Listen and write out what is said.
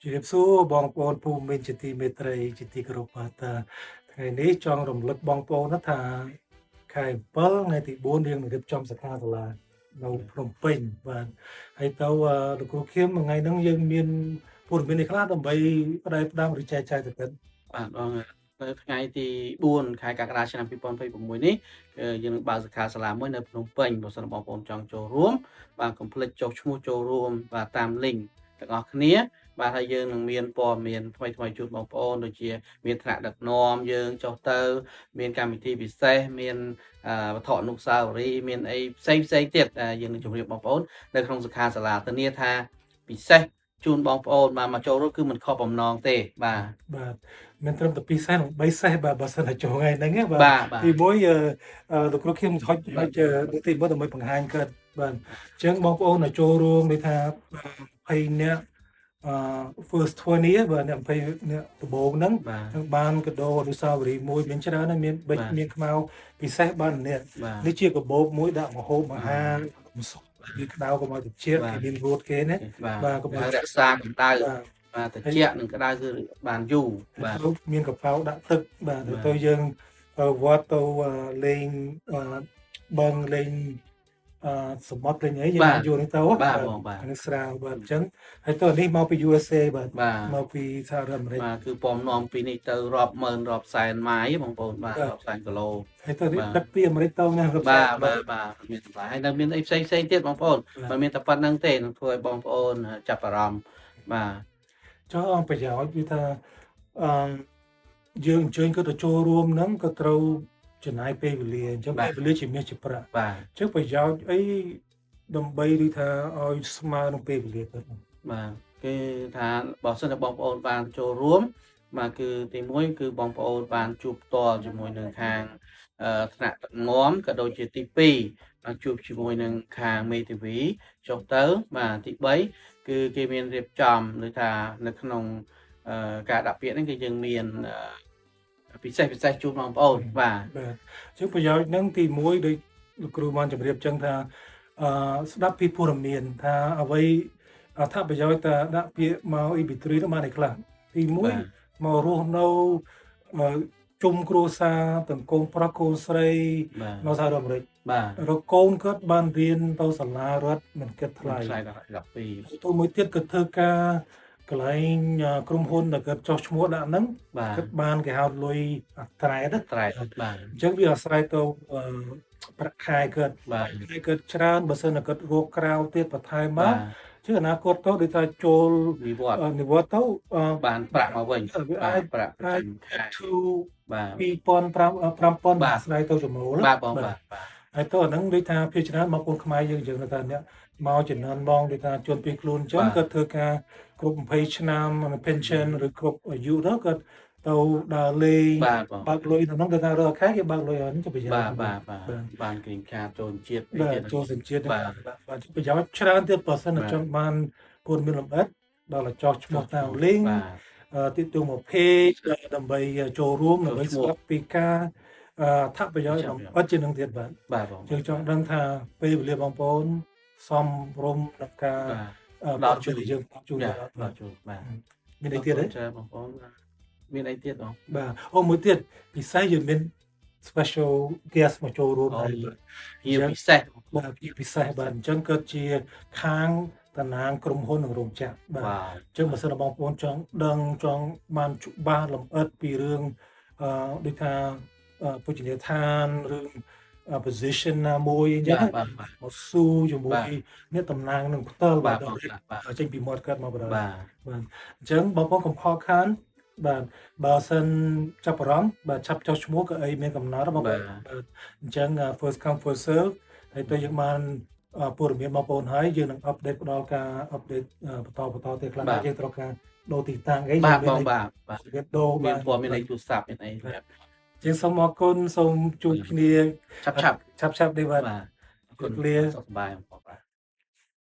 ជំរាបសួរបងប្អូនភូមិន្ទជាទីមេត្រីជាទីគោរពបាទថ្ងៃនេះចង់រំលឹកបងប្អូនថាខែ7ថ្ងៃទី4យើងនឹងរៀបចំសិក្ខាសាលានៅភ្នំពេញបាទហើយទៅលោកគ្រូខៀមថ្ងៃហ្នឹងយើងមានព័ត៌មាននេះខ្លះដើម្បីផ្ដែផ្ដាំឬចែកចាយទៅទៀត បាទបងនៅថ្ងៃទី4ខែកក្កដាឆ្នាំ2026នេះយើងនឹងបើកសិក្ខាសាលាមួយនៅភ្នំពេញបើសិនបងប្អូនចង់ចូលរួមបាទកុំភ្លេចចុះឈ្មោះចូលរួមបាទតាម link ទាំងអស់គ្នាបាទហើយយើងនឹងមានព័ត៌មានថ្មីថ្មីជូនបងប្អូនដូចជាមានថ្នាក់ដឹកនាំយើងចុះទៅមានកម្មវិធីពិសេសមានវត្ថុអនុស្សាវរីយ៍មានអីផ្សេងផ្សេងទៀតយើងនឹងជម្រាបបងប្អូននៅក្នុងសិក្ខាសាលាធានាថាពិសេសជូនបងប្អូនបាទមកចូលរួមគឺមិនខុសបំណងទេបាទ បាទមិនត្រឹមតែ2សេសនិង3សេសបាទបើសិនតែចូលថ្ងៃហ្នឹងបាទទី1លោកគ្រូខៀមហុចហុចទី1ដើម្បីបង្ហាញកើតបាទអញ្ចឹងបងប្អូនដែលចូលរួមដូចថា20នាក់អឺ first 20បាទអ្នក20អ្នកដំបូងហ្នឹងនឹងបានកដោអនុស្សាវរីយ៍មួយមានច្រើនហើយមានបិចមានខ្មៅពិសេសបានអ្នកនេះជាកាបូបមួយដាក់ម្ហូបអាហារវាក្តៅកុំឲ្យត្រជាក់គេមានរត់គេណា បាទកុំឲ្យរក្សាកម្ដៅបាទត្រជាក់និងក្តៅគឺបានយូរបាទ មានកប៉ៅដាក់ទឹកបាទទៅយើងទៅវត្តទៅលេងបឹងលេងអឺសមុទ្រលេងអីយើងអាចយកនេះទៅបាទបងបាទ នេះស្រាលបាទអញ្ចឹងហើយទៅនេះមកពី USA បាទមកពីសហរដ្ឋអាមេរិក បាទគឺពំនាំពីនេះទៅរាប់ម៉ឺនរាប់សែនម៉ាយបងប្អូនបាទរាប់សែនគីឡូ ហើយទៅនេះដឹកពីអាមេរិកទៅណា រាប់សែនបាទបាទបាទមានតម្លៃហើយនៅមានអីផ្សេងផ្សេងទៀតបងប្អូនមិនមានតែប៉ុណ្្នឹងទេនឹងធ្វើឲ្យបងប្អូនចាប់អារម្មណ៍បាទ ចុះអង្គប្រយោជន៍វាថាអឺយើងអញ្ជើញគាត់ទៅចូលរួមហ្នឹងក៏ត្រូវចំណាយពេលវេលាអញ្ចឹងពេលវេលាជាមាសជាប្រាក់ បាទ អញ្ចឹងប្រយោជន៍អីដើម្បីដូចថាឲ្យស្មើនឹងពេលវេលាគាត់ បាទគេថាបើសិនជាបងប្អូនបានចូលរួមបាទគឺទី1គឺបងប្អូនបានជួបផ្ទាល់ជាមួយនឹងខាងថ្នាក់ដឹកនាំក៏ដូចជាទី2បានជួបជាមួយនឹងខាងមេធាវីចុះទៅបាទទី3គឺគេមានរៀបចំឬថានៅក្នុងការដាក់ពាក្យហ្នឹងគឺយើងមានពិសេសពិសេសជូនបងប្អូនបាទ បាទជាប្រយោជន៍ហ្នឹងទី1ដូចលោកគ្រូបានជម្រាបចឹងថាអឺស្ដាប់ពីព័ត៌មានថាអ្វីអត្ថប្រយោជន៍តាដាក់ពាក្យមក EB3 នោះបានឯខ្លះទី1មករស់នៅជុំគ្រួសារទាំងកូនប្រុសកូនស្រីនៅសហរដ្ឋអាមេរិក បាទ រកូនគាត់បានរៀនទៅសាលារដ្ឋមិនគិតថ្លៃ ថ្លៃ12 ទៅមួយទៀតក៏ធ្វើការកន្លែងក្រុមហ៊ុនដែលគាត់ចោះឈ្មោះដាក់ហ្នឹងគាត់បានគេហៅលុយអត្រែត ត្រែតបាទ អញ្ចឹងវាអាស្រ័យទៅប្រាក់ខែគាត់ខែគាត់ច្រើនបើសិនតែគាត់រកក្រៅទៀតបន្ថែមមកជាអនាគតទៅដូចថាចូល និវត្ត និវត្តទៅ បានប្រាក់មកវិញ វាអាច ប្រាក់ប្រចាំខែ បាទ2000 5000អាស្រ័យទៅចំណូល បាទបងបាទ ហើយទៅអាហ្នឹងដូចថាភាគច្រើនបងប្អូនខ្មែរយើងយើងថាអ្នកមកចំណិនបងដូចថាជនពីខ្លួនអញ្ចឹងគាត់ធ្វើការគ្រប់20ឆ្នាំ pension ឬគ្រប់អាយុទៅគាត់ទៅដើរលេងបើកលុយក្នុងទៅថារាល់ខែគេបើកលុយហ្នឹងជាប្រយោជន៍ បាទបាទបាទបាន green card ចូលជាតិ ទៀតចូលសញ្ជាតិបាទបាទប្រយោជន៍ច្រើនទៀតបើសិនចង់បានព័ត៌មានលម្អិតដល់ចោះឈ្មោះតាម link ទីទូមក page ដើម្បីចូលរួមដើម្បីស្ដាប់ពីការអត្ថប្រយោជន៍លម្អិតជាងនឹងទៀតបាទ បាទបង យើងចង់ដឹងថាពេលវេលាបងប្អូនសមរម្យក្នុងការ ដល់ជួយ យើងជូន ដល់ជូនបាទ មានអីទៀតទេ បងប្អូនមានអីទៀតបង បាទអូមួយទៀតពិសេសយើងមាន special guest មកចូលរួមដែរ ជាពិសេស បាទជាពិសេសបាទអញ្ចឹងគាត់ជាខាងតំណាងក្រុមហ៊ុននិងរោងចក្របាទអញ្ចឹងបើសិនបងប្អូនចង់ដឹងចង់បានច្បាស់លម្អិតពីរឿងអឺដូចថាពុជនីយដ្ឋានរឿង position ណាមួយអញ្ចឹងមកស៊ូជាមួយអ្នកតំណាងនឹងផ្ទាល់បាទចេញពីមាត់គាត់មកបណ្ដោយបាទអញ្ចឹងបងប្អូនកុំខកខានបាទបើសិនចាប់អារម្មណ៍បាទឆាប់ចុះឈ្មោះក៏អីមានកំណត់បងប្អូនបាទអញ្ចឹង first come first serve ហើយទៅយើងបានព័ត៌មានបងប្អូនហើយយើងនឹង update ផ្ដល់ការ update បន្តបន្តទៀតខ្លះយើងត្រូវការដូរទីតាំងអី បាទបងបាទបាទ មានដូរ មានព័ត៌មានលេខទូរស័ព្ទមានអីបាទ ជាងសូមអរគុណសូមជួបគ្នា ឆាប់ឆាប់ ឆាប់ឆាប់នេះបាទ បាទអរគុណ លា សុខសប្បាយបងប្អូនបាទ។